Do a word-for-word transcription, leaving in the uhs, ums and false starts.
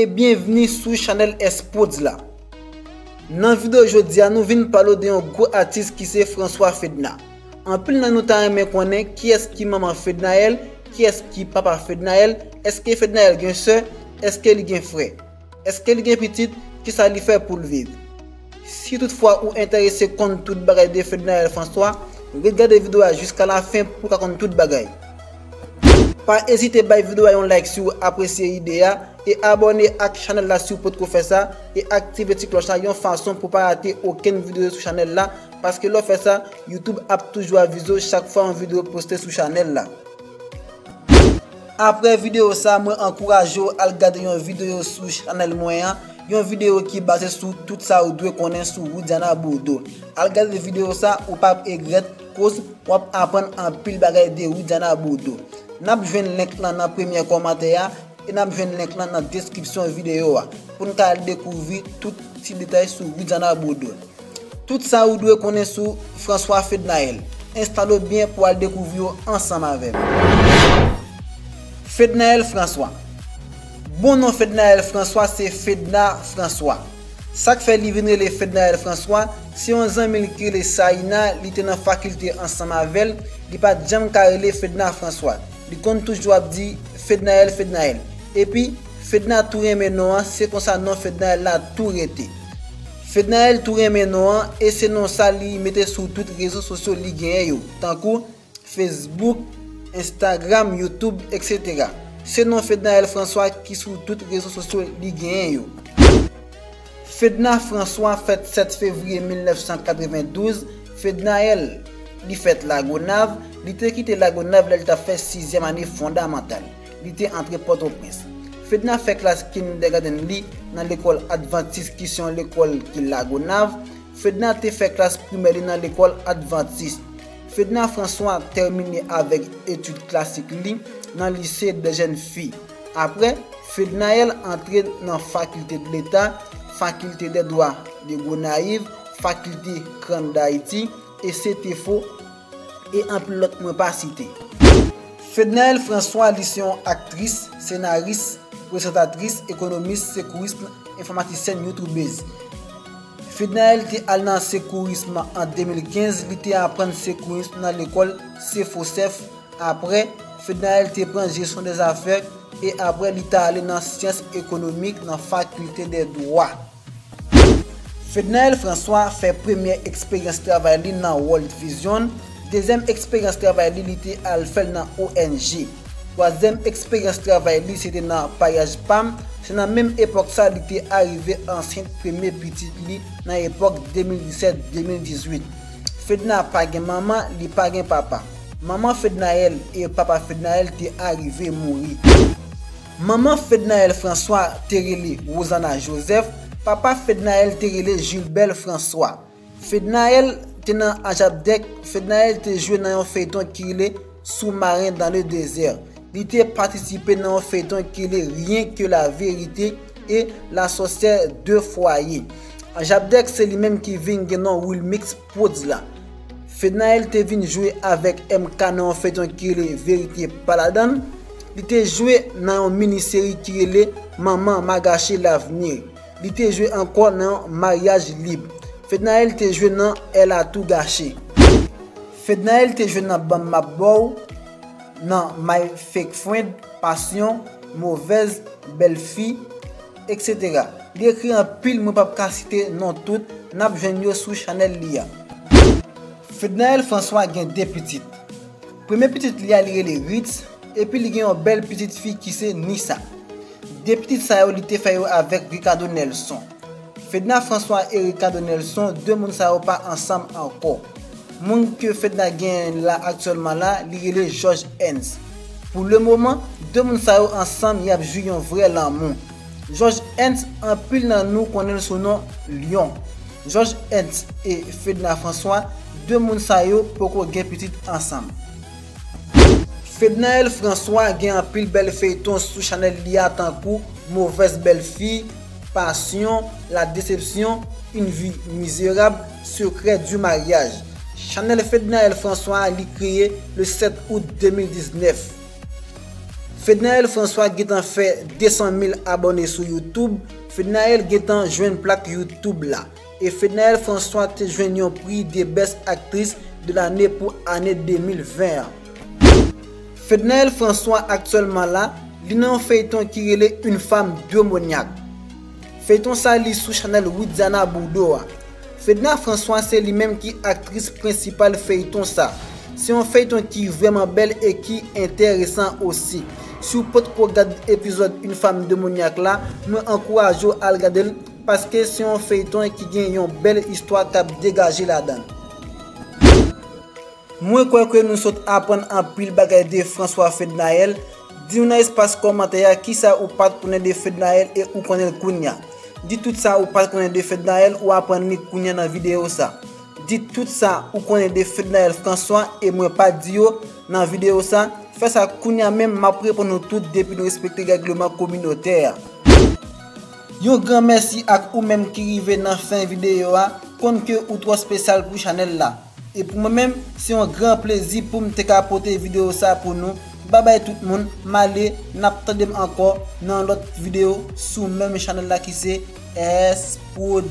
E byenvni sou chanèl S Prodz la. Nan videyo jodi a, nou vin pale w de yon gwo atis ki se François Fedna. Anpil nan nou ta renmen konnen kiyès ki manman Fednaelle, kiyès ki papa Fednaelle, èske Fednaelle gen sè, èske li gen frè, èske li gen pitit, kisa li fè pou l viv. Si toutfwa ou enterese konn tout bagay de Fednaelle François, ret gade videyo a jiska lafen pou w ka konn tout bagay. Pa ezite bay videyo a yon like si w apresye ide a, e abòne ak chanèl la si w potko fè sa, e aktive ti klòch la yon fason pou w pa rate okenn videyo sou chanèl la, paske lè w fè sa, YouTube ap toujou avize w chak fwa yon videyo poste sou chanèl la. Apre videyo sa, mwen ankouraje w al gade yon videyo sou chanèl mwen an, yon videyo ki baze sou tout sa ou dwe konnen sou Widiana Bourdeau. Al gade videyo sa, ou p ap regrèt, koz w ap aprann anpil bagay de Widiana Bourdeau. N ap jwenn link lan nan premye kòmantè a, e n ap jwenn link lan nan deskripsyon videyo a, pou n ka al dekouvri tout ti detay sou Widiana Bourdeau. Tout sa ou dwe konnen sou François Fednaelle. Enstale w byen pou al dekouvri yo ansanm avè m. Fednaelle François. Bon non Fednaelle François se Fedna François. Sa k fè li vin rele Fednaelle François, se yon zanmi l ki rele Saïna, li te nan fakilte ansanm avè l, li pa t janm ka rele Fedna François. Li konn toujou ap di Fednaelle, Fednaelle. Epi, Fedna tou renmen non an, se konsa non Fednaelle la tou rete. Fednaelle tou renmen non an, e se non sa li mete sou tout rezo sosyo li genyen yo, tankou Facebook, Instagram, YouTube, et cetera. Se non Fednaelle François ki sou tout rezo sosyo li genyen yo. Fedna François fèt sèt fevriye mil nèf san katrevendouz, Fednaelle, li fèt Lagonav, li te kite Lagonav lè l t ap fè sizyèm ane fondamantal. Li te antre Pòtoprens. Fedna fè klas kindergarten li nan lekòl Advantis ki se yon lekòl ki Lagonav. Fedna te fè klas primè li nan lekòl Advantis. Fedna François tèmine avèk etid klasik li nan Lycée des Jeunes Filles. Apre, Fednaelle antre nan Faculté de l'État, Faculté des Droits de Gonayiv, Faculté Krant d'Haïti, e CETEFO, e anpil lòt mwen pa site. Fednaelle François, li se yon aktris, senaris, prezantatris, ekonomis, sekouris, enfòmatisyèn, youtubez. Fednaelle te al nan sekourism an de mil kenz, li te aprann sekourism nan lekòl Sefosef. Apre, Fednaelle te pran jesyon dèzafè e apre li t ale nan syans ekonomik nan Faculté des Droits. Fednaelle François fè premyè eksperyans travay li nan World Vision, dezyèm eksperyans travay li, li te al fè l nan O N G. Twazyèm eksperyans travay li, se te nan Payaj Pam, se nan menm epòk sa li te arive ansent premye pitit li nan epòk de mil disèt de mil dizuit. Fedna pa gen manman, li pa gen papa. Manman Fednaelle e papa Fednaelle te arive mouri. Manman Fednaelle François te rele Rosanna Joseph, papa Fednaelle te rele Gilbert François. Fednaelle te nan Ajapdèk, Fednaelle te jwe nan yon feyton ki rele Sous-marin dans le désert. Li te patisipe nan yon feyton ki rele Rien que la vérité e La sorcière de foyer. Ajapdèk se li menm ki vin gen non Wilmix Prodz la. Fednaelle te vin jwe avèk M K nan yon feyton ki rele Verite pa ladann. Li te jwe nan yon mini seri ki rele Manman ma gache lavni. Li te jwe ankò nan Maryaj Lib. Fednaelle te jwe nan Elle a tout gâché. Fednaelle te jwe nan Ban m m ap ba w, nan My Fake Friend, Passion, Mauvaise, Belle Fille, et cetera. Li ekri anpil, mwen p ap ka site non tout, n ap jwenn yo sou chanèl li a. Fednaelle François gen de pitit. Premye pitit li a li rele Ritz, epi li gen yon bèl pitit fi ki se Nissa. De pitit sa yo li te fè yo avèk Ricardo Nelson. Fedna François e Ricardo Nelson, de moun sa yo pa ansanm ankò. Moun ke Fedna genyen la aktyèlman la, li rele George Ernst. Pou le moman, de moun sa yo ansanm, y ap jwi yon vrè lanmou. George Ernst, anpil nan nou konnen l sou non Lyon. George Ernst e Fedna François, de moun sa yo poko gen pitit ansanm. Fednaelle François gen anpil bèl feyton sou chanèl li a tankou Mauvaise belle fille, Passion, La déception, Une vie misérable, Secret du mariage. Chanèl Fednaelle François a li kreye le sèt out de mil diznèf. Fednaelle François gentan fè de san mil abòne sou YouTube. Fednaelle gentan jwenn plak YouTube la. E Fednaelle François te jwenn yon pri de Best Actrice de l'année pou ane de mil ven an. Fednaelle François aktyèlman la, li nan yon feyton ki rele Une femme démoniaque. Feyton sa li sou chanèl Widiana Bourdeau a. Fedna François se li menm ki aktris prensipal feyton sa. Se yon feyton ki vrèman bèl e ki enteresan osi. Si w potko gad epizòd Une femme démoniaque la, mwen ankouraje w al gade l, paske se yon feyton ki gen yon bèl istwa k ap degaje ladan l. Mwen kwè ke nou sot aprann anpil bagay de François Fednaelle. Di nou nan espas kòmantè a kisa ou pa t konnen de Fednaelle e ou konnen l kounya. Di tout sa ou pa t konnen de Fednaelle ou aprann li kounya nan videyo sa. Di tout sa ou konnen de Fednaelle François e mwen pa t di yo nan videyo sa. Fè sa kounya menm, m ap reponn nou tout depi nou respekte règleman kominotè a. Yon gran mèsi ak ou menm ki rive nan fen videyo a. Konn ke ou twò espesyal pou chanèl la. E pou mwen menm, se yon gran plezi pou m te ka pote videyo sa pou nou. Babay tout moun, m ale, n ap tande m ankò nan lòt videyo sou menm chanèl la ki se S Prod.